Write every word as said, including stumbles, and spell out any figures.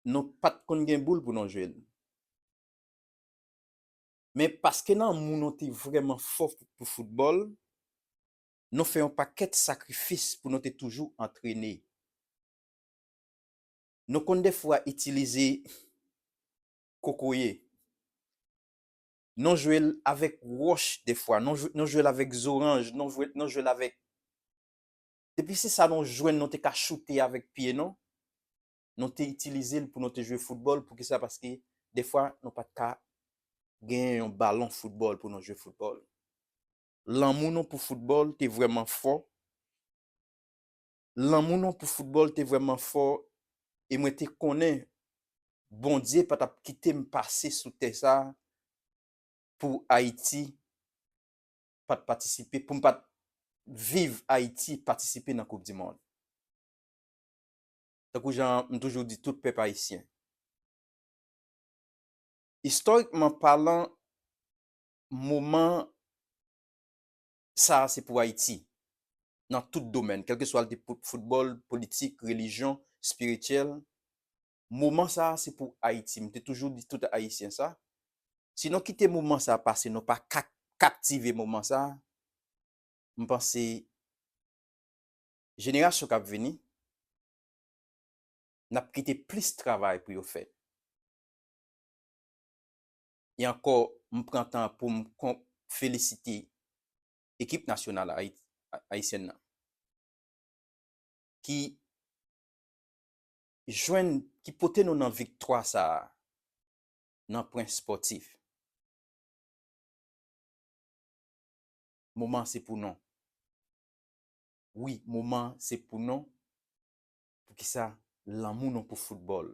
nou pa t konn gen boul pou nou jwe l. Men paske lanmou nou te vrèman fò pou, pou foutbòl, nou fè yon pakèt sakrifis pou nou te toujou antrene. Nou konn defwa itilize kokoye. Nou jwe l avèk wòch defwa. Nou jwe, nou jwe l avèk zoranj. Nou jwe, nou jwe l avèk. Depi se sa nou jwenn, nou te ka choute avèk pye nou. Nou te itilize l pou nou te jwe foutbòl. Poukisa? Paske defwa, nou pa t ka genyen yon balon foutbòl pou nou jwe foutbòl. Lanmou nou pou foutbòl te vrèman fò. Lanmou nou pou foutbòl te vrèman fò. E mwen te konnen Bondye pa t ap kite m pase sou tè sa a pou Ayiti pa t patisipe, pou m pa t viv Ayiti patisipe nan Koup di Mond. Tankou jan m toujou di tout pèp ayisyen, istòrikman palan, moman sa a se pou Ayiti, nan tout domèn, kèlkeswa l te pou foutbòl, politik, relijyon, espirityèl. Moman sa a se pou Ayiti. M te toujou di tout Ayisyen sa. Si nou kite moman sa a pase, nou pa ka kaptive moman sa a, m panse jenerasyon k ap vini, n ap kite plis travay pou yo fè. E ankò, m pran tan pou m kon-, felisite ekip nasyonal ayi-, ayisyèn nan, ki jwenn, ki pote nou nan viktwa sa a, nan pwen spòtif. Moman se pou nou. Wi, moman se pou nou. Poukisa? Lanmou nou pou foutbòl.